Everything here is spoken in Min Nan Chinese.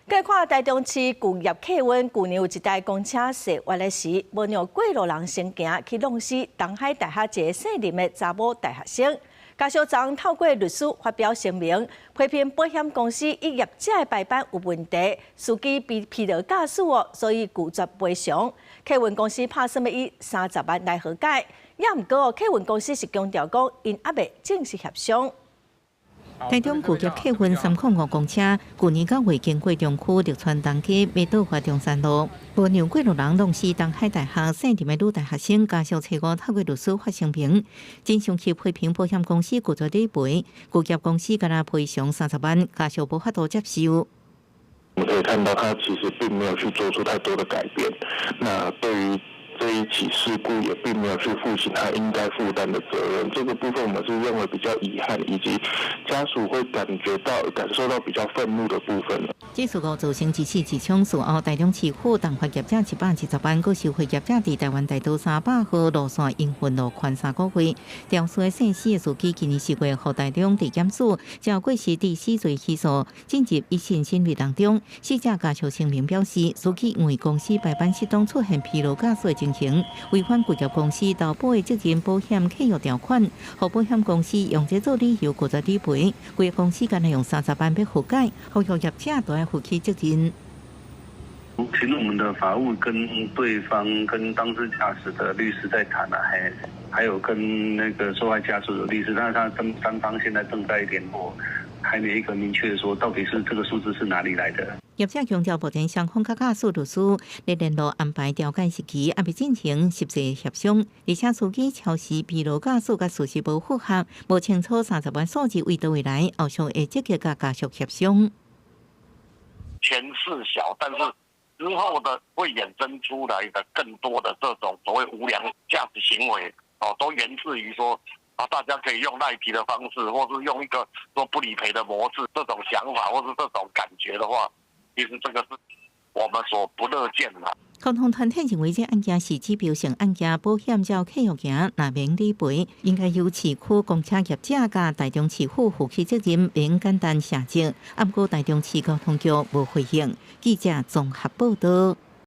來看台中市巨業客運，舊年有一台公車踅彎的時，無讓過路人先行，去挵死東海大學一个姓林的查某大學生。家屬昨透過律師發表聲明，批評保險公司以業者的排班有問題，司機被疲勞駕駛哦，所以拒絕賠償。客運公司拍算欲以30萬來和解，也毋過客運公司是強調講，𪜶猶未正式協商。台中巨業客運305公車，舊年9月經過中區綠川東街，欲倒回中山路，無讓過路人挵死東海大學姓林的女大學生，家屬初五透過律師發聲明，真生氣批評保險公司拒絕理賠，巨業公司干焦賠償三十萬，家屬無法度接受。我們可以看到，他其實並沒有去做出太多的改變。那對於這一起事故，也並沒有去負起他應該負擔的責任。這個部分，我們是認為比較遺憾，以及家屬會感覺到、感受到比較憤怒的部分。這事故造成一死一傷，事後台中市府重罰業者120萬，閣收回業者佇台灣大道300號路線營運路寬3個月。肇事的姓施的司機今年4月予台中地檢署照過失致死罪起訴，進入一審審理當中。死者家屬聲明表示，司機因為公司排班失當出現疲勞駕駛的情形，違反巨業公司投保的責任保險契約條款，予保險公司用這做理由拒絕理賠。巨業公司干焦用三十萬欲和解，呼籲業者都愛負起責任。請我們的法務跟對方、跟當事駕駛的律師在談啊，還有跟那個受害家屬的律師，但是他三三方現在正在聯絡，還沒一個明確說到底是這個數字是哪裡來的。業者強調，目前雙方佮駕駛律師咧聯絡安排調解時期，猶未進行實際協商，而且司機超時疲勞駕駛佮事實無符合，無清楚三十萬數字為佗位來，後續會積極佮家屬協商。錢是小，但是之後的會衍生出來的更多的這種所謂無良駕駛行為，哦，都源自於說啊，大家可以用賴皮的方式，或是用一個說不理賠的模式，這種想法或是這種感覺的話，其實這個是我們所不樂見的。交通團體認為這案件是指標性案件，保險照契約行，若免理賠，應該由市區公車業者佮台中市府負起責任，免簡單卸責。毋過台中市交通局無回應。記者綜合報道。